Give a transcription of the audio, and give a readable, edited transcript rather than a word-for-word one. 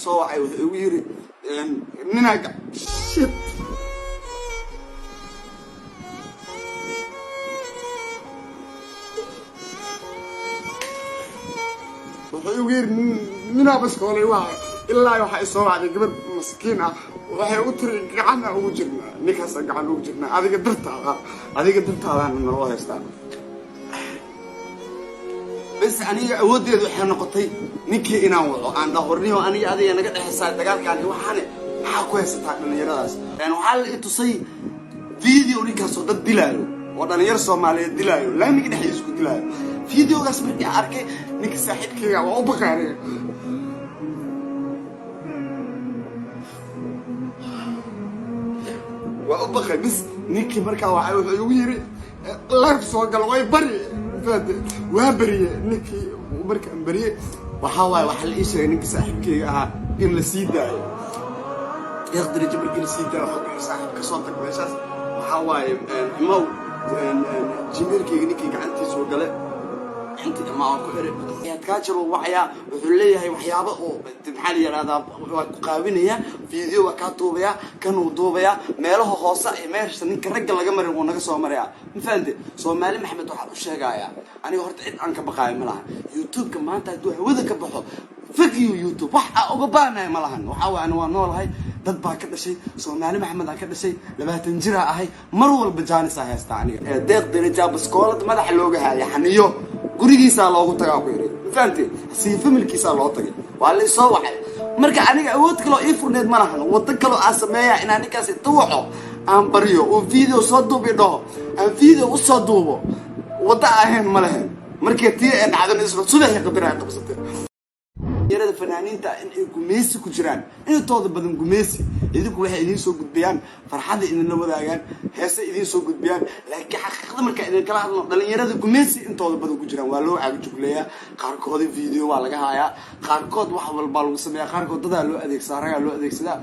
Isoo wacay, wuxuu igu yiri ninaa shit. Wuxuu igu yiri ninaa baskoolay waa ilaa waxaa isoo wacday gabadh maskiin ah. Waxay u tiri gacana ugu jirnaa ninkaasa, gacan ugu jirnaa adiga dartaada, adiga dartaadaana naloo haystaa. Bas, aniga awooddeedu waxay noqotay ninkii inaan waco, aan dhahorniyo aniga adiga naga dhexaysaa dagaalkaan iyo waxaane, maxaa ku haysataa dhallinyaradaas? Waxaa la i tusay video ninkaasoo dad dilaayo oo dhalinyaro Soomaaliyeed dilaayo, laamiga dhexdiisa ku dilaayo. Videogaas markii aan arkay, ninka saaxiibkayga waa u baqay aniga, waa u baqay. Bis, ninkii markaa waxa wuxuu igu yiri live soo gal, way bari faade. Waa beriye ninkii. Markaan beriye, waxaa waaye waxaa la ii sheegay ninkii saaxiibkayga ahaa in la sii daayo. Deeq Darajo markii la sii daayo, waxaa ku yiri, saaxiib, ka soo tag meeshaas. Waxaa waaye imow jimeelkayga ninkii gacantiisuu gale inta imaa ku iri kaajir uu wacayaa. Wuxuu leeyahay waxyaabo oo maxaa la yidhahdaa, waa ku qaawinaya, video waa kaa duubayaa, kan uu duubayaa meelaha hoose iyo meesha ninka ragga laga marin wuu naga soo marayaa. Ma fahamte? Soomaali Maxamed waxaan u sheegayaa, aniga horta cid aan ka baqaayo ma laha. YouTube-ka maanta hadduu hawada ka baxo, fuck you YouTube, wax aa uga baanahay ma lahan. Waxaa waay ani waa noolahay, dad baa ka dhashay, Soomaali Maxamed aan ka dhashay, 20 jiraa ahay, mar walba jaanisaa haystaa aniga. Deeq Daraja baskoolad madaxa looga haaya, xaniyo gurigiisaa loogu tagaa ku yidhi. Ma fahamte? Sii familkiisaa loo tagay, waa la isoo wacay. Marka aniga awood kaloo ii furneed ma lahan, waddo kaloo aan sameeya inaan ninkaas inta waco aan baryo oo video soo duubi dhaho, aan video usoo duubo, waddo ahayn ma lahayn. Markii tii ay dhacdana, isla subaxii qadar ay qabsatay yarada fanaaniinta in ay gumeysi ku jiraan intooda badan. Gumeysi idinku waxay idiin soo gudbiyaan, farxada idinla wadaagaan, heese idiin soo gudbiyaan, laakiin xaqiiqada markaa idin kala hadlo, dhalinyarada gumeysi intooda badan ku jiraan. Waa loo caagajugleeyaa qaarkooda, video waa laga hayaa qaarkood, wax walbaa lagu sameeyaa qaarkood, dadaa loo adeegsadaa, ragaa loo adeegsadaa.